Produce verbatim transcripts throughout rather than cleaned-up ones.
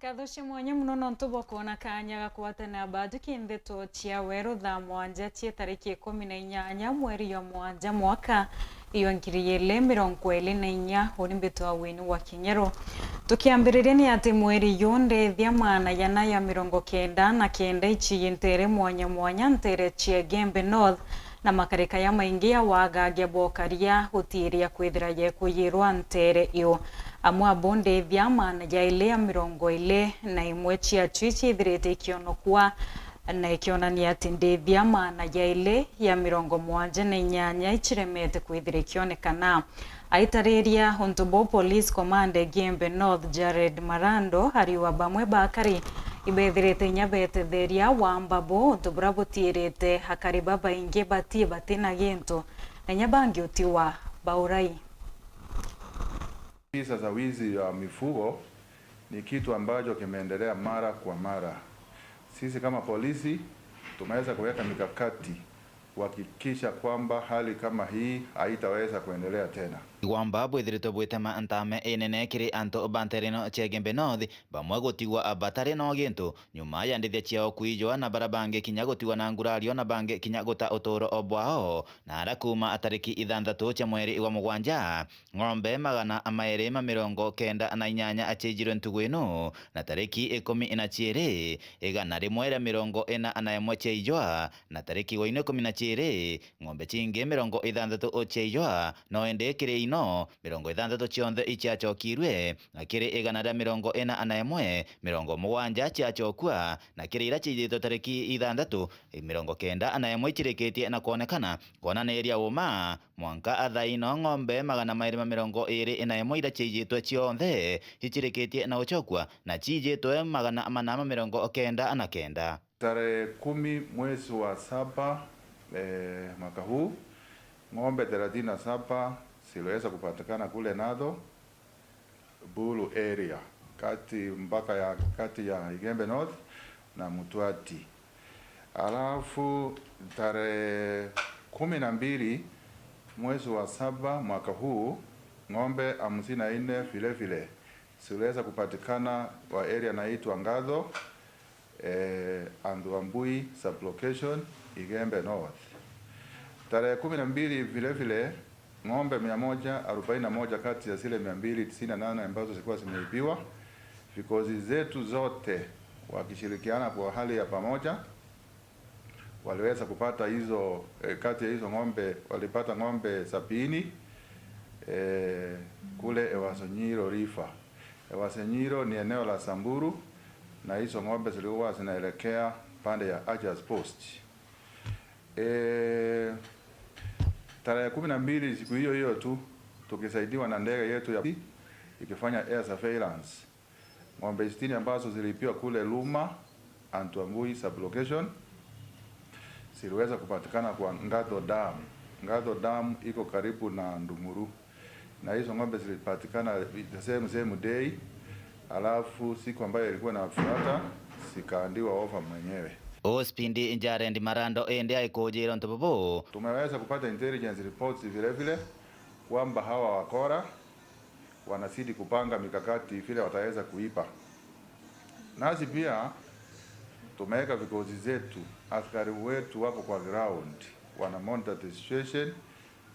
Nkatho cia mwanya mono nontu bwa kwona kaanya ga kugwatana baathuki ndeto cia weru thaa mwanja cia tariki ikumi na inyanya mweri jwa mwanja mwaka jwa ngiri igiri mirongo iri na inya. Uni mbitwa Wini wa Kinyero. Tukiambiriria ni ati mweri ju ndethia maana jana ya mirongo kenda na kenda iciiji nteere mwanya mwanya nteere cia Igembe North, na makarika jamaingi ja wagagia bwa ukaria gutiiria kwithira jekuyirwa nteere iu. Amwe abo ndethia maana jairi ya mirongo iri na imwe ciacio iciithirite ikionokua, na ikionania ati ndethia maana jairi ya mirongo mwanja na inyanya iciremete kwithira ikionekana. Aitariria untu buu, Police Commander Igembe North Jared Marando ariuga bamwe ba akari ibethirite inya betetheria wamba buu, untu buria butiirite akari babaingi batii batina gintu, na inya bangi utiwa baurai. Visa za wizi wa mifugo ni kitu ambacho kimeendelea mara kwa mara. Sisi kama polisi tumeweza kuweka mikakati kuhakikisha kwamba hali kama hii haitaweza kuendelea tena. Igwamba bwithiritwe bwitema ntame inene kiri antu ba nteere ino cia Igembe North, bamwe gutigwa batari no gintu nyuma ya ndithia ciao kwijwa, na baria bangi kinya gutigwa na ngurario, na bangi kinya guta uturo o bwao. Na ara kuuma tariki ithanthatu cia mweri wa mugwanja, ng'ombe magana mairi ma mirongo kenda na inyanya aciijirwe ntugu ino, na tariki ikumi na ciiri, igana rimwe ria mirongo ina na imwe ciaijwa, na tariki wa ino ikumi na ciiri, ng'ombe cingi mirongo ithanthatu ciaijwa, no indi kiri ino, mirongo ithanthatu cionthe iciacokirwe, na kiri igana ria mirongo ina na imwe, mirongo mugwanja ciacokua, na kiri iria ciijitwe tariki ithanthatu, mirongo kenda na imwe icirikitie na kwonekana. Kwonaniria uma, mwanka thaa ino ng'ombe magana mairi ma mirongo iri na imwe iria ciijitwe cionthe icirikitie na gucokua, na ciijitwe magana mana ma mirongo kenda na kenda. Tarehe kumi mwezi wa saba, eh, mwaka huu, ng'ombe thelathini na saba ziliweza kupatikana kule Nadho Bulu area, kati, mpaka ya kati ya Igembe North na Mutwati. Alafu tarehe kumi na mbili mwezi wa saba mwaka huu, ng'ombe hamsini na nne vile vile ziliweza kupatikana kwa area inaitwa Ngatho, eh, Andhuambui sublocation, Igembe North. Tarehe kumi na mbili vile vile, ng'ombe mia moja arobaini na moja kati ya zile mia mbili tisini na nane ambazo zilikuwa zimeibiwa, vikosi zetu zote wakishirikiana kwa hali ya pamoja, waliweza kupata hizo, eh, kati ya hizo ng'ombe, walipata ng'ombe sabini, eh, kule Ewasonyiro River. Ewasonyiro ni eneo la Samburu, na hizo ng'ombe zilikuwa zinaelekea pande ya Achas Post. Eh, tarehe kumi na mbili, siku hiyo hiyo tu, tukisaidiwa na ndege yetu ya ikifanya air surveillance, ng'ombe sitini ambazo ziliibiwa kule Luma, Antwambui sublocation, ziliweza kupatikana kwa Ngatho Dam. Ngatho Dam iko karibu na Ndumuru. Na hizo ng'ombe zilipatikana the same, same day, alafu siku ambayo ilikuwa inafuata, zikaandiwa over mwenyewe. Ospindi Jared Marando indi aikujira untu bubu. Tumeweza kupata intelligence reports vile vile kwamba hawa wakora wanazidi kupanga mikakati vile wataweza kuiba. Nasi pia tumeweka vikosi zetu, askari wetu wako kwa ground, wana monitor the situation,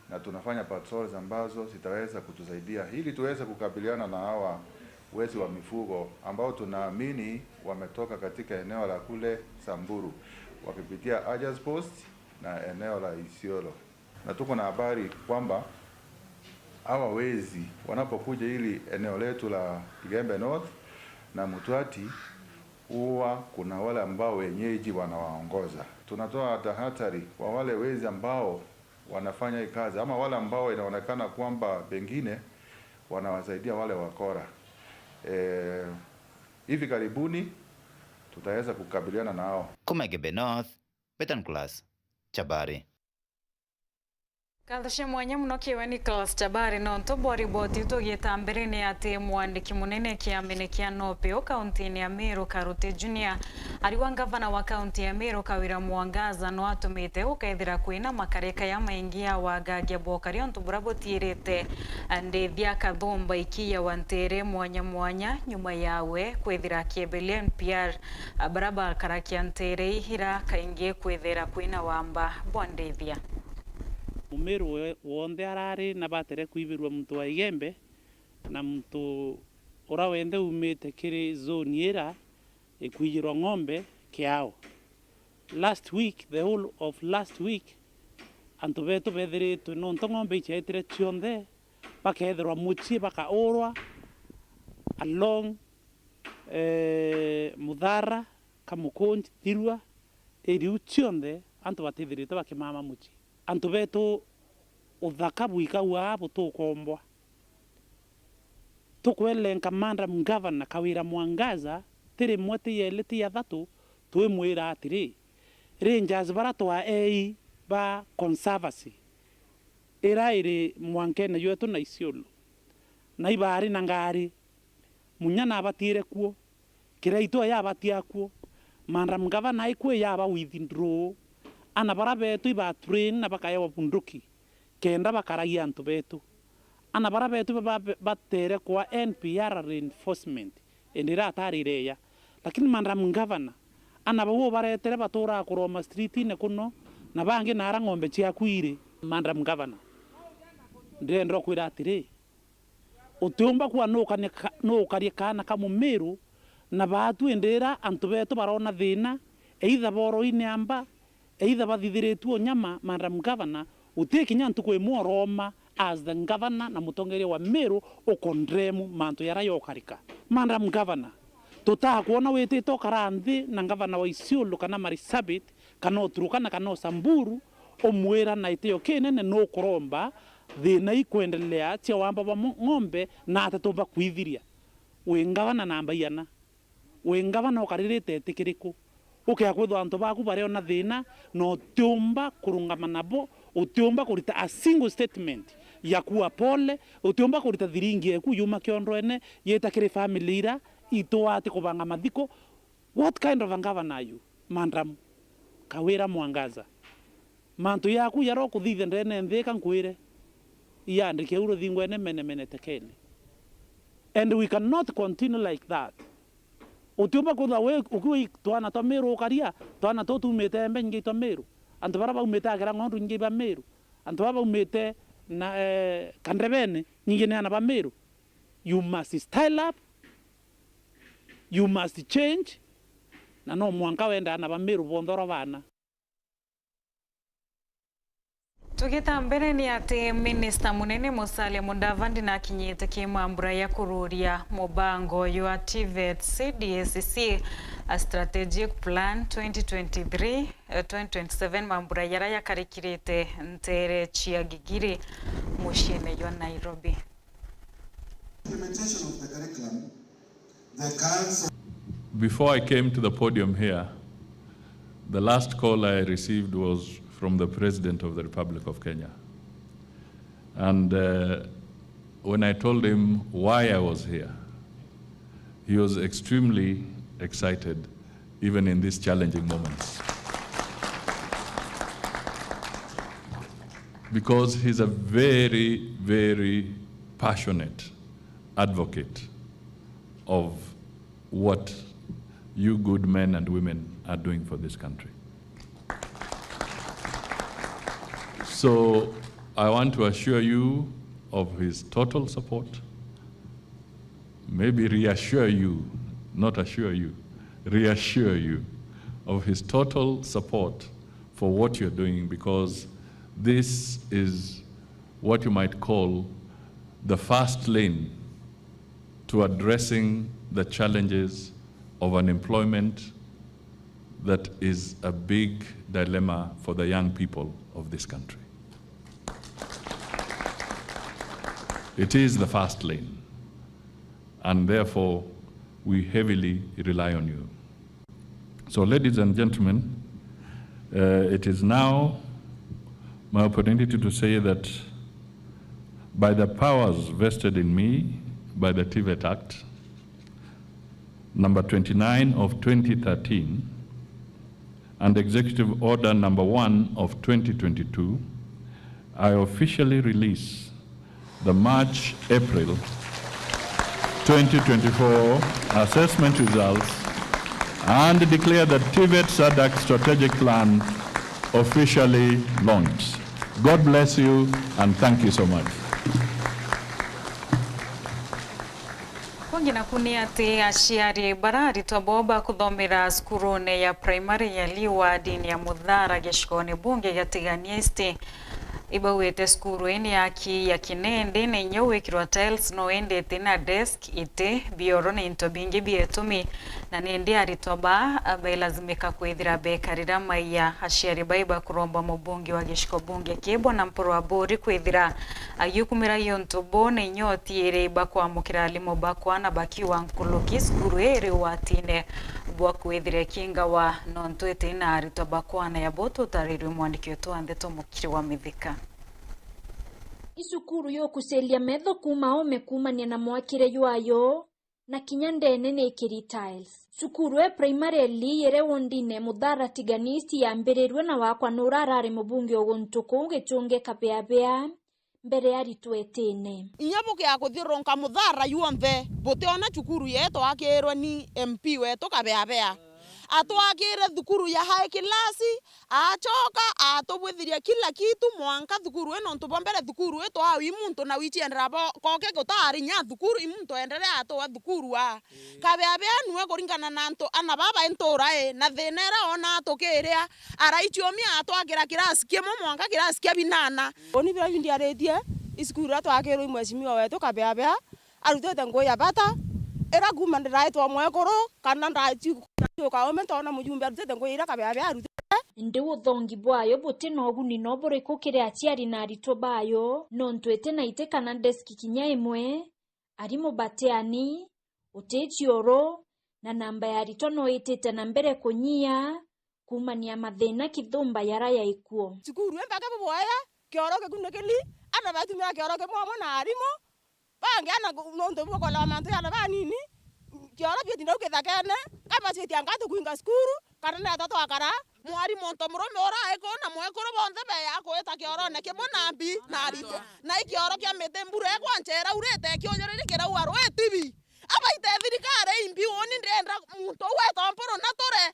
na tunafanya patrols ambazo zitaweza kutusaidia ili tuweze kukabiliana na hawa wezi wa mifugo ambao tunaamini wametoka katika eneo la kule Samburu, wakipitia Achas Post na eneo la Isiolo. Na tuko na habari kwamba hawa wezi wanapokuja hili eneo letu la Igembe North na Mutwati, huwa kuna wale ambao wenyeji wanawaongoza. Tunatoa tahadhari kwa wale wezi ambao wanafanya hii kazi, ama wale ambao inaonekana kwamba pengine wanawasaidia wale wakora. Eh, hivi karibuni tutaweza kukabiliana nao. Kuma Igembe North, Betan Class, Chabari. Nkatho cia mwanya mono kiwe Nicholas Chabari nontu bwa riboti iu. Tugiita mbere ni ati mwandiki munene kiamene kia NOPEU kauntine ya Meru Karuti Junior ariwa ngavana wa kaunti ya Meru Kawira Mwangaza no atumite gukethira kwina makarika ya maingi ya wagagia bwokari untu buria butiirite. Ndithia Kathumba ikiya wa ntere mwanya mwanya nyuma yawe kwithira akiebelia N P R baria bakarakia ntere ira kaingi kwithira kwina wamba bwa ndithia. Mumiru we-, wonthe arari na batere kwibirua muntu wa Igembe na muntu ura wenthe umite kiri zone ira ikwijirwa ng'ombe kiao. Last week, the whole of last week, antu betu bethiritwe nontu ng'ombe iciaitire cionthe, bakethirwa mucii bakaurwa along, eh, Muthara, Kamukunji, Thirua, iriu cionthe antu batithiritwe bakimama mucii. Antu betu uthaka bwika ua butukombwa. Tukwelenka Madam Governor Kawira Mwangaza, ti rimwe, ti yeli, ti ya thatu, twimwira atiri, rangers bara twaei ba conservancy ira iri mwankene jwetu na Isiolo, na ibari na ngari, munya nabatiire kuo, Kiraitu yabati akuo, Madam Governor aikue yaba withdraw, ana bara betu iba train na bakaewa bunduki kenda bakaragia antu betu. Ana bara betu ba-, ba-, batere kwa N P R reinforcement, indi iratarire ya. Lakini Madam Governor, ana bau ubaretere baturaa kuroma street-ine kuno, na bangi nara ng'ombe ciaku iri. Madam Governor, ndirenda ukwira atiri, utiumba kuuga nuukane ka-, nuukarie kaana ka Mumiru, na baatu indi ira antu betu barona thina, either boroine amba, either bathithiritue unyama, Madam Governor, uti kinya ntuku imwe uroma as the governor na mutongeria wa Miru ukondremu mantu jaria jokarika. Madam Governor, tutakwona witite ukara nthi na ngavana wa Isiolo kana Marsabit, kana o Turkana, kana o Samburu, umwira na itio kinene nukuromba thina ikwendelea cia wamba bwa mo-, ng'ombe na atatumba kwithiria. Wi ngavana namba igana? Wi ngavana ukaririte iti kiriku? Ukea kwithwa antu baku bariona thina na utiumba kurungama nabo, utiumba kurita a single statement ya kuuga pole, utiumba kurita thiringi eku yuma kiondwene yita kiri family ira itwati kubanga mathiko. What kind of a governor are you, Madam Kawira Mwangaza? Mantu jaku jaria ukuthithia ndene nthi ika nkwire, iandike uu ruthingwene mene mene tekene. And we cannot continue like that. Utiumba kwithwa wi ukiwa i-, twana twa Miru ukaria, twana tuu tumite embe nyingi twa Miru, antu baria baumite agera ng'ondu nyingi ba Miru, antu baria baumite na, eh, Kandebene nyingi ni ana ba Miru. You must style up. You must change, na no mwanka wenda ana ba Miru bonthe oro baana. Tugita mbere ni ati Minista Munene Musalia Mudavadi nakinyite ki mambura ya kururia mubango jwa TVETs, D S C, a Strategic Plan twenty twenty-three, eh, twenty twenty-seven, mambura jaria jakarikirite ntere cia Gigiri muciine jwa Nairobi. Implementation of the curriculum, the council. Before I came to the podium here, the last call I received was from the President of the Republic of Kenya. And, uh, when I told him why I was here, he was extremely excited, even in these challenging moments. Because he's a very, very passionate advocate of what you good men and women are doing for this country. So I want to assure you of his total support, maybe reassure you, not assure you, reassure you of his total support for what you're doing, because this is what you might call the first lane to addressing the challenges of unemployment that is a big dilemma for the young people of this country. It is the first lane, and therefore we heavily rely on you. So, ladies and gentlemen, uh, it is now My opportunity to say that by the powers vested in me by the TVET Act number twenty-nine of twenty thirteen and Executive Order number one of twenty twenty-two, I officially release the March April twenty twenty-four assessment results and declare the TVET SADC strategic plan officially launched. God bless you and thank you so much. Kungi naku ni ati aciari bara aritwa bo bakuthomera cukurune ya primary ya Lee wardini ya Muthara gicigone bunge gia Tigania East ibauite cukuru ii ni yaki ya kine indi ni inya gwikirwa tiles no indi iti na desk, iti, bioro na into bingi bietumi na nindi aritwa baa bailazimika kwithira bekarira maiya. Aciari bai bakuromba mubunge wa gicigo bunge kii Bwana Mpuru Aburi kwithira agiukumira giuntu buu na inya utiiri bakwamukira arimu bakwa na bakiuga nkuruki cukuru ii iri ugwatine bwa kwithira ikingawa nontu iti na aritwa bakwana ya bo tutarirwe mwandiki wetu wa ndeto Mukiri wa Mithika. I cukuru yukuciria metho kuuma ome kuumania na mwakire jwayo, na kinya ndeene ni ikiri tiles. Cukuru e primary Lee iri wondine Muthara Tigania East yambirirue na wakwa nurarari mubunge o guntu kuu Gichunge Kabeabea mbere ya aritwa etine. Inya bukia kuthiurunka Muthara yuonthe, butiona cukuru yetu akirwe ni M P wetu Kabeabea. Atwakire thukuru ya high class, acoka atubwithiria kila kitu, mwanka thukuru ii nontu bwa mbere thukuru ii twawi muntu na wiciendera bo koke gutari nya thukuru i muntu enderea atuwa thukuru a. Kabeabea nue kuringana na antu ana baba ntura ii, na thina iria ona tukiria, araichomia atwakira kirasi kimwe mwanka kirasi kia binana. Uni biria bindiaritie, i cukuru iria twakirwe i mheshimiwa wetu Kabeabea, arutite ngugi ya bata, iria kuuma ndiraitwa mwekuru, kana ndaciuka ume ntoona mujumbe arutite ngugi iria Kabeabea arutite. Indi uthongi bwayo buti na uguni no buriku kiri aciari na aritwa bayo, nontu iti na iti kana deski kinya imwe, arimu batiani, uti cioro, na namba ya aritwa no itite na mbere kunyia, kuumania mathiina kithumba jaria jaikuo. Cukuru imbake buboya, kioro gikunikili, ana batumira kioro kimwe amwe na arimu, bangi ana gu-, nontu bukolewa mantu jana banini, kioro bietinda u kithakene, kama citia ngatu kuinga cukuru, kana neta twakara. Mwarimu onto murume ura aiku na mwekuru bonthe beya kuita kiorone kimwe na mbi na aritwa. Na i kioro kia miti mbura igwa nchera urite kiujuriri kiraua rwitibi. Abaite thirikari imbi uni ndienda muntu uu etompuru na ture.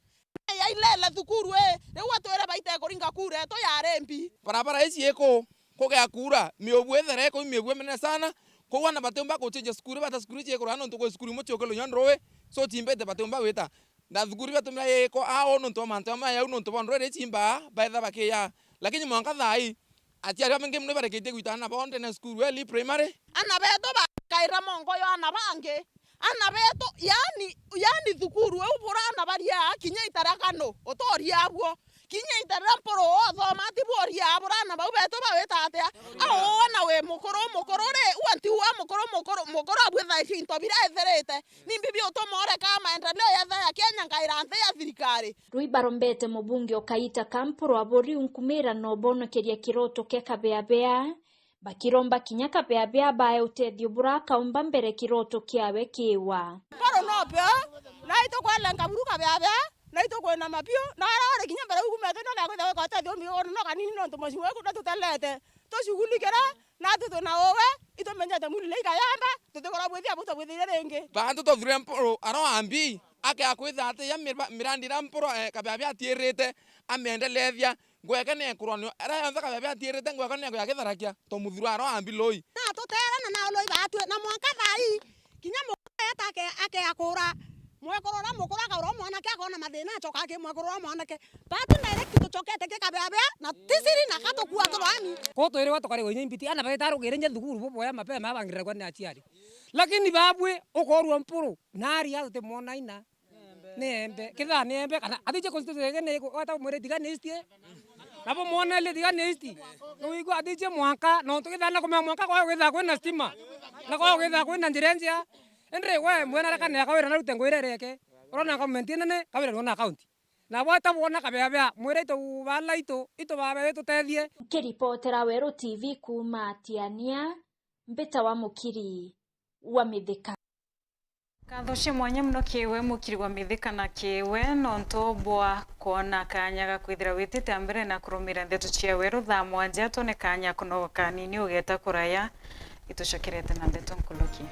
Yailele thukuru ii, riu atwire baite kuringa kura etu yari mbi. Barabara ici iku, kugea kura, miubu ithere iku, miubu imenene sana. Koguo ana batiumba kuchinja cukuru, bata cukuru ici ikura nontu kwi cukuru imwe ciukirwe inya nrui, so cimbite batiumba gwita. Na cukuru batumira iku ao nontu bwa mantu jamaya au nontu bwa nrui iria ichimbaa, baetha bakiya. Lakini mwanka thaa ii, aciari babaingi mono ibareketie gwita ana bao ndene ya cukuru eli primary. Ana betu bakaira mongo ya ana bangi. Ana betu, yaani, yaani thukuru iu bura ana baria kinya ita ria kano, utoria abuo. Kinya ita riria mpuru uthoma ti bworia bura ana bau betu bawita atia? Au wana wi mukuru, mukuru ri, ua ntiua mukuru, mukuru, mukuru abwithagia into bira ethirite. Nimbi biutuma ureka maendeleo yetha ya Kenya nkaira nthi ya thirikari? Rui barombete mubunge o kaita ka Mpuru Aburi unkumira na ubonokeria kiroto kia Kabeabea, bakiromba kinya Kabeabea bae utethio bura akaumba mbere kiroto kiawe kiwa. Mpuru no peo, na itukwelenga buru Kabeabea, na itukwinama biu, na aria uri kinya mbere ukumete no nakwitha gwika utethio umbi no kanini nontu mucimo weku ndatutelete. Tushughulikire, natu twina uwe, itumenyete mwili na ikayamba, tutikorwa bwithia butabwithirie ringi. Bantu twathure Mpuru aroambi, ake akwitha ati ya mirba-, mirandi iria Mpuru, eh, Kabeabea atiirite, amiendelethia, ngweke ni ekurwa nio, iria yonthe Kabeabea atiirite, ngweke ni ya githarakia, twamuthura aroambi lui. Na tuteere na na lui batwe, na mwanka thaa ii, kinya mukuru eta ake-, akeakura. Mwekuru uria mukuru akaura mwanake akona mathina, acoka aki mwekuru uria mwanake. Batu direct tucokete ki Kabeabea na tisiri na katukua turani. Ko twiriwa tukarigwa inya imbiti, ana baita rugire inya thukuru buboya mapema abangiriragwa ni aciari. Lakini babwi ukorua Mpuru, na ari atu timwona ina. Ni embe, kithaa ni embe, kana athiche constituency ege ni iku, wata mwire Tigania East. Nabo mwona ile Tigania East. Nuigua athiche mwanka, nontu kithaa na kumea mwanka kwa gwithaa kwina stima. Na kwa gwithaa kwina njira njia. Indi we mwena reka ni akawira na rute ngwire reke. Urona government inene, kawira ni ona county. Na bwata bwona kabea bea, mwire itu bala itu, itu babe itutethie. Nkiripotera Weru T V kuuma Tiania, mbita wa Mukiri wa Mithika. Nkatho cia mwanya mono kiri we mukiri wa Mithika na kiri we nontu bwa kwona kanya ga kwithira witite mbere na kurumira ndeto cia Weru thaa mwanja. Twone kanya kunogoka kanini ugeta kuraya. Itucokerete na ndeto nkuruki.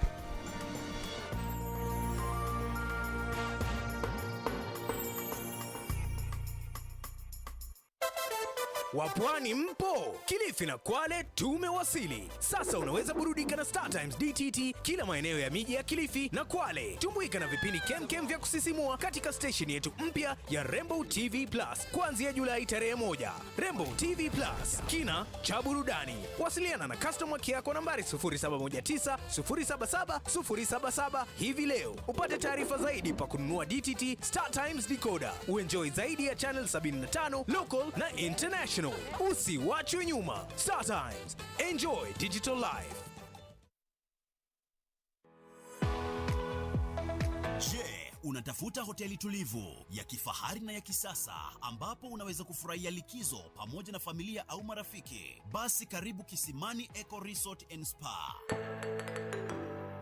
Wa Pwani mpo? Kilifi na Kwale tumewasili. Sasa unaweza burudika na Star Times D T T kila maeneo ya miji ya Kilifi na Kwale. Tumbuika na vipindi kemkem vya kusisimua katika station yetu mpya ya Rainbow T V Plus kuanzia Julai tarehe moja. Rainbow T V Plus, kina cha burudani. Wasiliana na customer care kwa nambari sufuri saba moja tisa, sufuri saba saba, sufuri saba saba hivi leo. Upate taarifa zaidi pa kununua D T T Star Times decoder. Uenjoy zaidi ya channel sabini na tano, local na international. Usiwachwe nyuma. Star Times. Enjoy digital life. Je, unatafuta hoteli tulivu, ya kifahari na ya kisasa ambapo unaweza kufurahia likizo pamoja na familia au marafiki? Basi karibu Kisimani Eco Resort and Spa.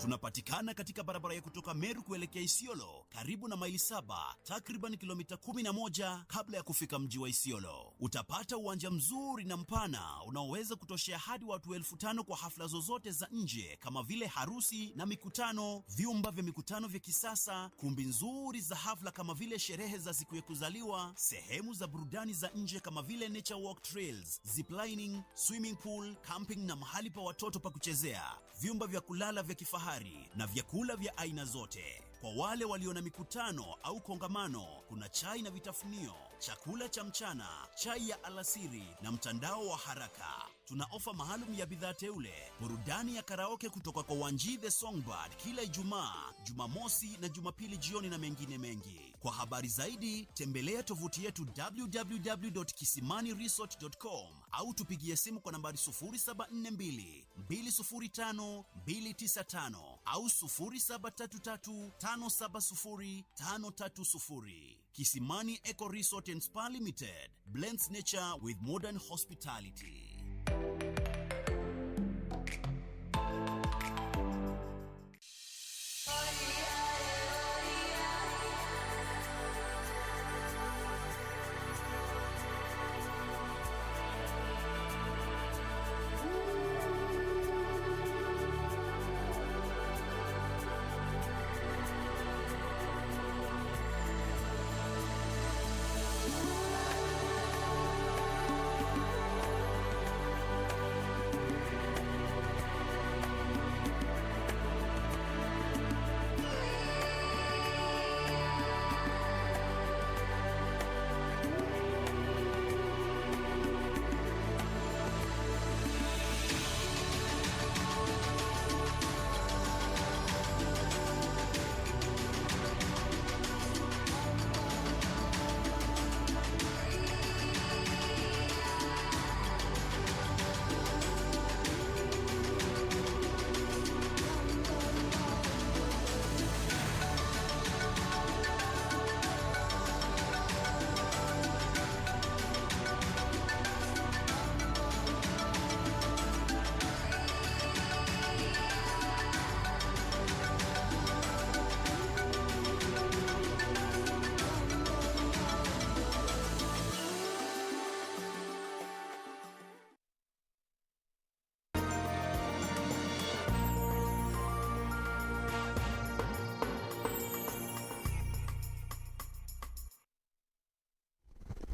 Tunapatikana katika barabara ya kutoka Meru kuelekea Isiolo, karibu na Maili Saba, takriban kilomita kumi na moja kabla ya kufika mji wa Isiolo. Utapata uwanja mzuri na mpana unaoweza kutoshea hadi watu elfu tano kwa hafla zozote za nje kama vile harusi na mikutano, vyumba vya mikutano vya kisasa, kumbi nzuri za hafla kama vile sherehe za siku ya kuzaliwa, sehemu za burudani za nje kama vile nature walk trails, ziplining, swimming pool, camping na mahali pa watoto pa kuchezea, vyumba vya kulala vya kifahari na vyakula vya aina zote. Kwa wale walio na mikutano au kongamano, kuna chai na vitafunio, chakula cha mchana, chai ya alasiri na mtandao wa haraka. Tuna ofa maalum ya bidhaa teule, burudani ya karaoke kutoka kwa Wanji the Songbird kila Ijumaa, Jumamosi na Jumapili jioni na mengine mengi. Kwa habari zaidi, tembelea tovuti yetu w w w dot kisimani resort dot com au tupigie simu kwa nambari sufuri saba nne mbili, mbili sufuri tano, mbili tisa tano au sufuri saba tatu tatu, tano saba sufuri, tano tatu sufuri. Kisimani Eco Resort and Spa Limited blends nature with modern hospitality.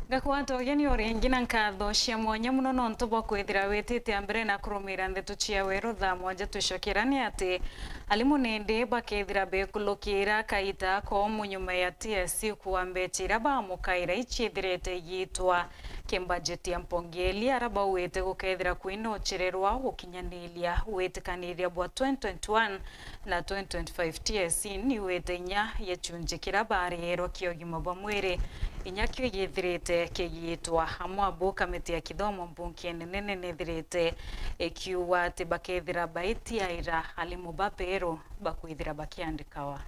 Ngakwata ugeni o ringi na nkatho cia mwanya mono nontu bwa kwithira witite mbere na kurumira ndeto cia weru thaa mwanja. Twicokera ni ati alimu nindi bakethira bekulukira kaita komu nyuma ya T S C kua mbecha iria bamukaira iciithirite igitwa ki mbajeti ya mpongeli, aria bauite gukethira kwina uchererwa gukinyaniria witikaniria bwa twenty twenty-one na twenty twenty-five. T S C niwite inya gicunji kiria barierwa kia ugima bwa mwiri inya kio githirite kigitwa. Amwe abo kamiti ya kithomo mbunge nene nithirite ikiuga ati bakethira baitiaira alimu baberu bakwithira bakiandikawa.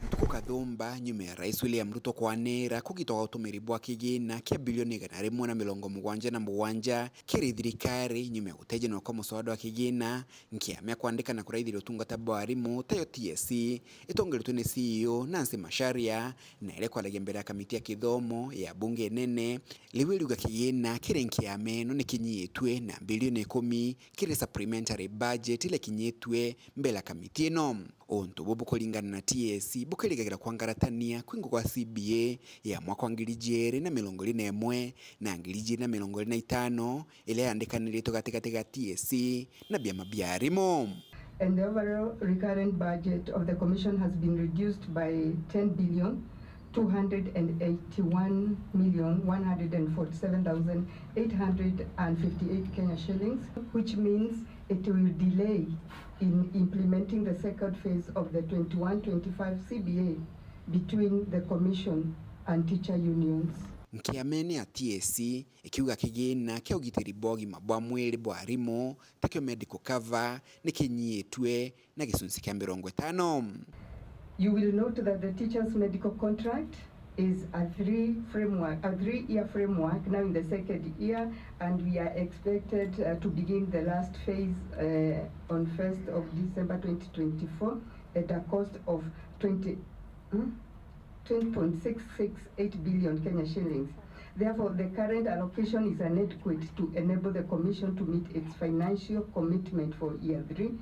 Ntuku kathumba nyuma ya Rais William Ruto kwanira kugitwa gwa utumiri bwa kigina kia bilioni igana rimwe na mirongo mugwanja na mugwanja kiri thirikari nyuma ya gutejanwa kwa muswada wa kigina, nkiama ya kwandika na kuraithia utungata bwa arimu tayo T S C itongeretwe ni C E O Nancy Macharia, na iria kwaragia mbere ya kamiti ya kithomo ya bunge nene, riu iriuga kigina kiri nkiama ino ni kinyitue na bilioni ikumi kiri supplementary budget iria kinyitue mbere ya kamiti ino. Untu buu bukuringana na T S C bukirigagira kwangaratania kwingwa kwa C B A ya mwaka wa ngiri ijiri na mirongo iri na imwe na ngiri ijiri na mirongo iri na itano, iria yandikaniritwe gatigati ga T S C na biama bia arimu. And the overall recurrent budget of the commission has been reduced by ten billion two hundred and eighty-one million one hundred and forty-seven thousand eight hundred and fifty-eight Kenya shillings, which means it will delay in implementing the second phase of the twenty-one twenty-five C B A between the commission and teacher unions. Nkiamene ya T S C ikiuga kigina kia ugitiri bwa ugima bwa mwiri bwa arimu, takio medical cover, ni kinyitue na gicunci kia mirongo itano. You will note that the teachers medical contract is a three framework, a three year framework, now in the second year, and we are expected, uh, to begin the last phase, uh, on first of December twenty twenty-four at a cost of twenty, hmm? twenty point six six eight billion Kenya shillings. Therefore, the current allocation is inadequate to enable the commission to meet its financial commitment for year three,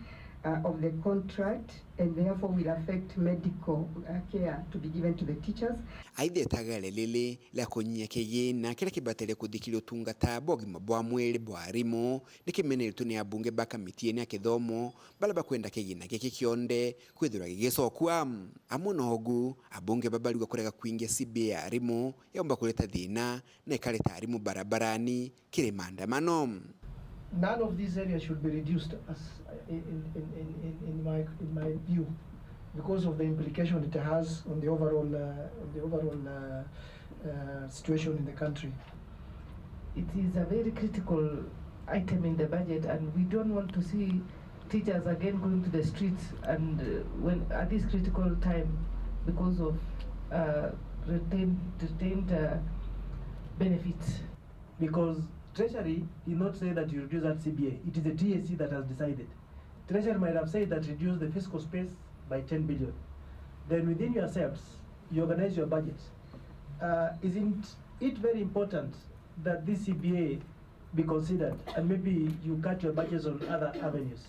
uh, of the contract, and therefore will affect medical, uh, care to be given to the teachers. Aitha, itagaria riri ria kunyia kigina kiria kibatire kuthikiria utungata bwa ugima bwa mwiri bwa arimu ni kimeneretwe ni abunge ba kamiti ino ya kithomo, baria bakwenda kigina giki kionthe kwithirwa gigicokua. Amwe na ugu, abunge babarigwa kurega kwingia C B A ya arimu yaumba kureta thina na ikareta arimu barabarani kiri maandamano. None of these areas should be reduced as, uh, in, in, in, in, in my, in my view, because of the implication it has on the overall, uh, on the overall, uh, uh, situation in the country. It is a very critical item in the budget, and we don't want to see teachers again going to the streets and, uh, when, at this critical time because of, uh, retained, retained, uh, benefits. Because Treasury did not say that you reduce that C B A. It is the T S C that has decided. Treasury might have said that reduce the fiscal space by ten billion. Then within yourselves, you organize your budget. Uh, isn't it very important that this C B A be considered, and maybe you cut your budgets on other avenues?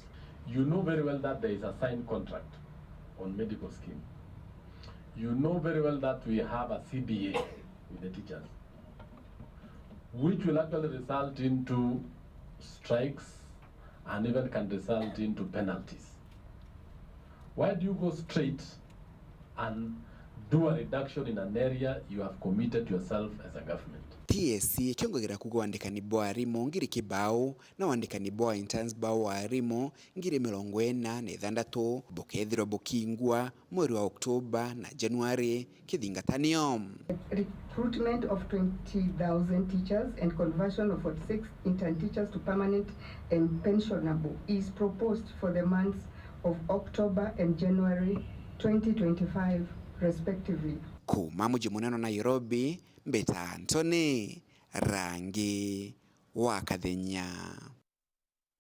You know very well that there is a signed contract on medical scheme. You know very well that we have a C B A with the teachers, which will actually result into strikes and even can result into penalties. Why do you go straight and do a reduction in an area you have committed yourself as a government? T S C ikiongagirira kuuga wandikani bwa arimu ngiri kibao na wandikani bwa interns bao wa arimu ngiri mirongo ina na ithandatu bukethirwa bukingwa mweri wa Oktoba na Januari kithingatanio. Recruitment of twenty thousand teachers and conversion of forty-six intern teachers to permanent and pensionable is proposed for the months of October and January twenty twenty-five respectively. Kuuma muji munene wa Nairobi, mbita Anthony Rangi wa Kathenya.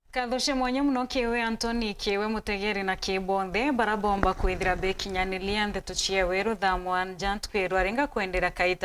Nkatho cia mwanya mono kiwe Anthony, kiwe mutegeri na ki bonthe bara bomba kwithira bekinyaniria ndeto cia weru thaa mwanja ntuku ya rwarenga kwendera kaiti.